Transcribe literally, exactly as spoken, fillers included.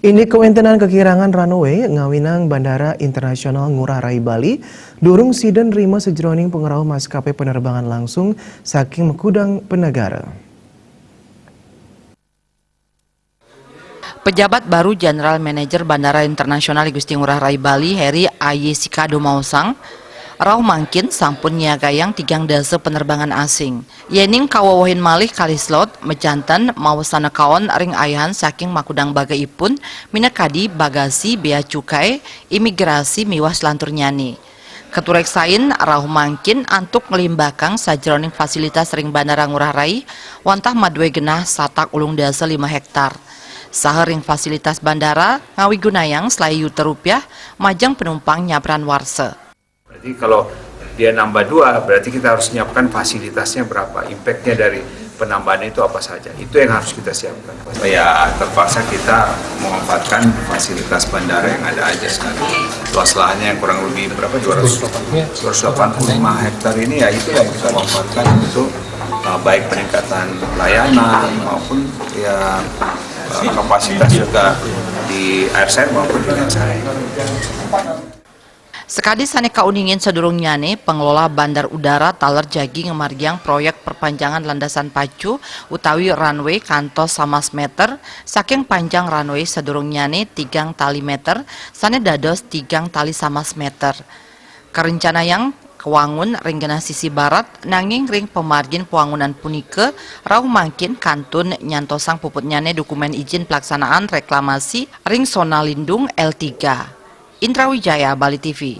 Indik kawéntenan kakirangan runway ngawinang Bandara Internasional Ngurah Rai Bali, durung sida nrima sajroning pangrauh maskapai panerbangan langsung saking makudang panegara. Pejabat baru General Manager Bandara Internasional I Gusti Ngurah Rai Bali, Heri A Y Sikado maosang, rauh mangkin sampun nyiagayang tigang dasa panerbangan asing. Yéning kawewehin malih kalih slot, majanten mawasana kaon ring ayahan saking makudang bagaipun, minakadi bagasi, béa cukai, imigrasi miwah salanturnyané. Katureksain rauh mangkin antuk nglimbakang sajroning fasilitas ring Bandara Ngurah Rai, wantah madué genah satak ulung dasa lima héktar. Saha ring fasilitas bandara ngawigunayang selaé yuta rupiah majeng panumpang nyabran warsa. Berarti kalau dia nambah dua, berarti kita harus nyiapkan fasilitasnya berapa, impact-nya dari penambahan itu apa saja. Itu yang harus kita siapkan. Ya, terpaksa kita memanfaatkan fasilitas bandara yang ada aja sekarang. Luas lahannya yang kurang lebih berapa, dua ratus, dua ratus delapan puluh lima hektar ini, ya itu yang kita manfaatkan untuk, uh, baik peningkatan layanan maupun ya, uh, kapasitas juga di air side maupun di land side. Sakadi sané kauningin sadurungnyané, Pengelola Bandar Udara taler jagi ngamargiang proyek perpanjangan landasan pacu utawi runway kantos samas meter saking panjang runway sadurungnyané tigang tali meter, sané dados tigang tali samas meter. Karencanayang kawangun ring genah sisi barat, nanging ring pamargin pawangunan punika rauh mangkin kantun nyantosang puputnyané dokumén ijin pelaksanaan reklamasi ring zona lindung L tiga. Indra Wijaya, Bali T V.